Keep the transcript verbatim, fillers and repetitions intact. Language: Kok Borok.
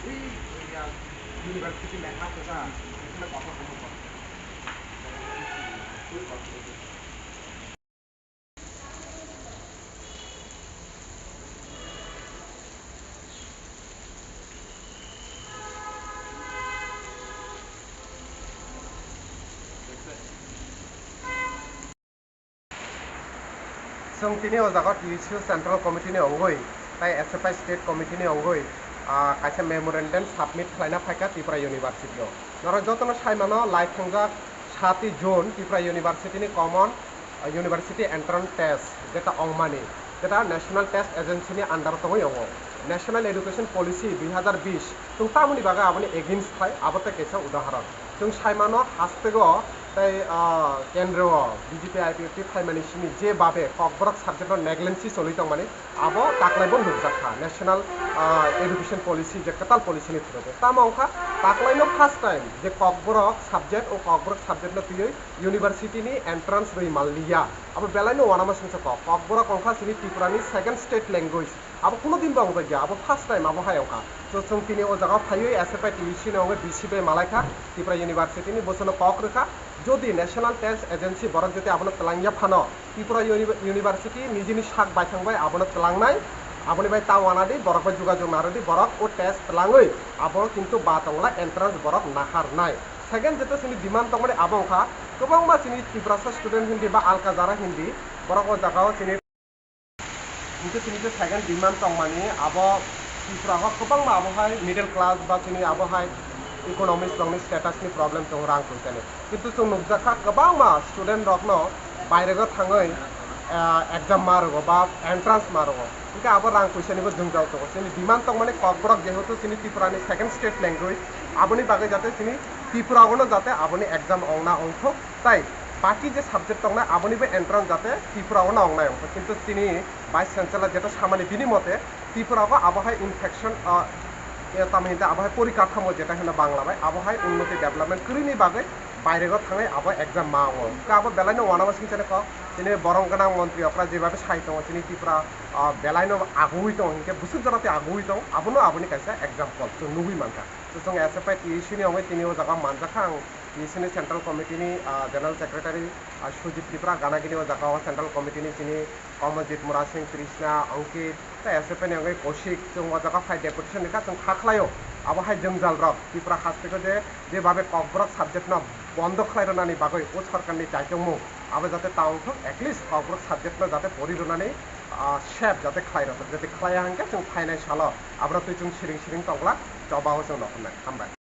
University mekha kwchang, Chwng tini o jaga T S U Central Committee ni ongwi tai S F I State Committee ni ongwi, ah, kaisa memorandum submit khlaina phaikha Tripura University o. Norok jotono sai mano, lai thwngjak sati June Tripura University ni common, ah, University Entrance Test jeta ongmani, jeta National Test Agency ni under o tongwi ongo. National Education Policy dui hazar bish, chwng tamoni bagwi aboni against khai, abo tei kaisa udahoron. Chwng sai mano, hasteo tei, ah, kendro o B J P I P F T phaimani simi je babe Kokborok subject no negligence choli tongmani, abo taklaibo nukjakha National, ah, Education Policy je kwtal policy ni through o. Tamo wngkha taklaino first time je Kokborok subject, o Kokborok subject no twiwi university ni entrance rwi manliya. Abo belaino uanama singsa kok. Kokborok wngkha chini Tripura ni second state language. Abo kuno din bo wngjakya, abo first time abo hai wngkha. So, chwng tini o jaga phaiwi S F I T U C ni wngwi B C bai malaikha, Tripura University ni bosono kok rwkha. Jodi National Test Agency borok jodi abono twlangya phano, Tripura Uni-, University nijini sak baithang bai abono twlangnai, aboni bai ta uanadi borok bai jogajog narwdi, borok o test twlangwi abo kintu ba tongla, entrance borok naharnai. Second jeta chini demand tongmani abo wngkha, kwbangma chini Tiprasa student hindi ba alka jara hindi, borok o jaga o chini Hingke chini je second demand tongmani, abo Tripura o kwbangma abo hai middle class ba chini abo hai economics rokni status ni problem tongo, rang poisa ni. Kintu chwng nukjakha kwbangma student rokno bairego thangwi, ah, exam ma rwgo ba entrance ma rwgo. Hingke abo rang poisa nibo jwngjal tongo. Chini demand tongmani Kokborok jehetu chini Tripura ni second state language, aboni bagwi jate chini Tripura o no jate aboni exam ongna ongthok. Tai baki je subject tongnai abonibo entrance jate Tripura o no wngnai wngkha, kintu chini Vice Chancellor jeta samani bini mote Tripura o abo hai infection, ah, eh, tamo hinte abo hai porikathamo jeta hino Bangla bai abo hai unnoti development kwrwini bagwi bairego thangwi abo exam ma wngo. Hwnkhe abo belaino uanama singchani kok, chini borom gwnang montri okra jebabe sai tongo chini Tripura, ah, belaino agui tongo, hinkhe bwswk jora tei agui tongo, abono aboni kaisa example chwng nugui mankha. Chwng S F I T U C ni wngwi tini o jaga manjakha ang. T S U ni Central Committee ni, ah, General Secretary, ah, Sujit Tripura, ganagini o jaga o Central Committee ni chini Kamaljeet, Murasing, Krishna, Ankit, tei S F I ni wngwi Kaushik, chwng o jaga phai deputation rikha, chwng kha khlaio. Abo hai jwngjal rok Tripura hasteo je, je babe Kokborok subject no bondo khlai rwnani bagwi o sorkar ni chaitongmung abo jate ta wngthok, at least Kokborok subject no jate pori rwnani, ah, sep jate khlai rwthok, jate khlaiya hwnkhe chwng phainai salo abono twi chwng siring siring tongla, choba o chwng nokhornai. Hambai.